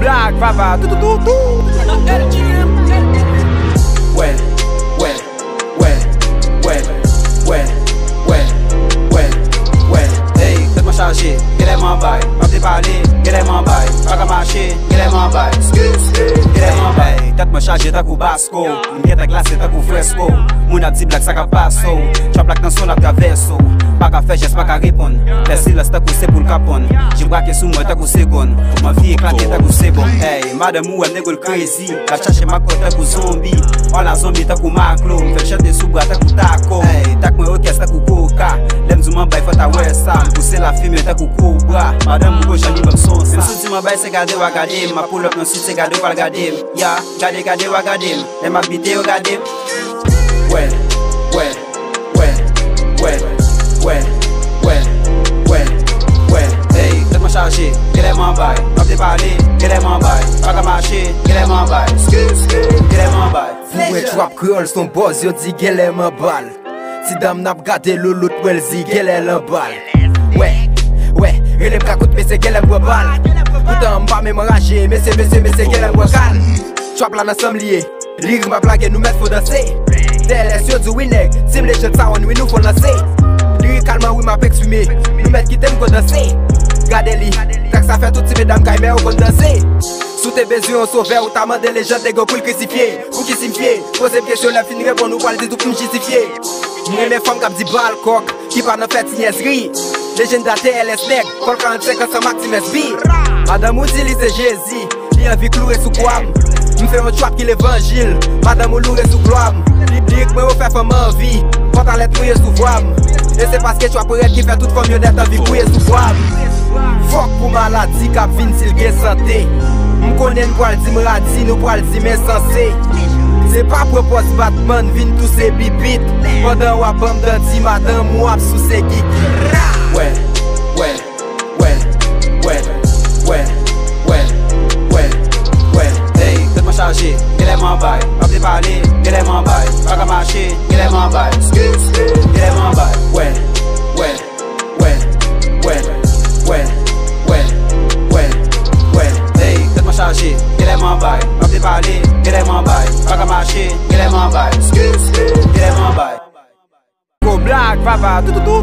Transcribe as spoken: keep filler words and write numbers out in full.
Blag, vava, tou, tou, tou, tou. Wè, wè, wè, wè, wè, wè, wè, wè. Ey, tèt mwen chaje, genlè m anbay. M ap depale, genlè m anbay. Pa ka mache, genlè m anbay. Ski, ski, genlè m anbay. Tèt mwen chaje tankou basko. M gentan glase tankou fresko. Moun ap di blag sa k ap pase w. Trap la k nan son l ap travèse w. Pa ka fè jès, pa ka reponn. Fè silans tankou se pou l kaponn. Je brake sou mwen tankou segonn. M anvi eklate tankou sebon. Ey, madanm ou wè m nego l crazy. L ap chache makòt tankou zonbi. All a zonbi tankou maklo. M fè l chante sou bra tankou tako. Ey, tak mwen okès tankou koka. Lè m di w m anbay fò ta wè sa. M pouse lafimen tankou kobra. Madanm ou gon jan li ban m son sa. Menm si w di m anbay se gade w a gade m. M ap pull up nan sit se gade w pral gade m. Ya, gade, gade w a gade m. Lè m ap bite yo gade m. Wè, wè, wè, wè, wè, wè, wè, wè. Ey, tèt mwen chaje, genlè m anbay. M ap depale, genlè m anbay. Pa ka mache, genlè m anbay. Ski, ski, genlè m anbay. Ou wè trap kreyòl se yon buzz, yo di genlè m anbay. Ti dam n ap gade loulout mwen l di genlè l anbay. Wè, wè, rele m kakout mesye genlè m pran bal. Poutan m pa menm anraje, mesye, mesye, mesye genlè m pran kal. Trap la nan san m li ye. Lirik m ap lage nou mèt fò danse. T L S yo di wi nèg, Team Legend sa on wi nou fò lanse. Lirikalman wi m ap eksprime. Nou mèt kite m kondanse. Gade li, trak sa fè tout ti medam kay men yo konn danse. Si w te bezwen yon sovè, ou ta mande Legend nèg yo pou l krisifye. Ou ki simfye, poze m kesyon lè m fin reponn ou pral di tout m jistifye. M renmen fanm k ap di bal kòk, ki pa nan fè ti nyèsri. Lejenda T L S nèg, fò l karannsenk ansanm ak ti mèsbi. Madanm ou di li se Jezi, li anvi kloure sou kwa m. M fè yon trap ki levanjil, madanm ou loure sou glwa m. Li, lirik mwen yo fè fanm anvi, pantalèt mouye sou vwa m. E se paske trap rèd ki fè tout fanm yo nèt anvi gouye sou vwa m. Fòk pou maladi k ap vin si l gen sante. M konnen n pral di m radi, nou pral di m ensanse. Se pa pran pòz Batman vin touse bibit. Pandan w ap ban m danti, madanm ou ap souse gigi. Wè, wè, wè, wè, wè, wè, wè, wè. Ey, tèt mwen chaje, genlè m anbay. M ap depale, genlè m anbay. Pa ka mache, genlè m anbay. Ski, ski, genlè m anbay. Wè, wè. Wè, wè, wè, wè, wè, wè. Ey, tèt mwen chaje, genlè m anbay. M ap depale, genlè m anbay. Pa ka mache, genlè m anbay. Ski, ski, genlè m anbay. Gwo blag, vava, toutou.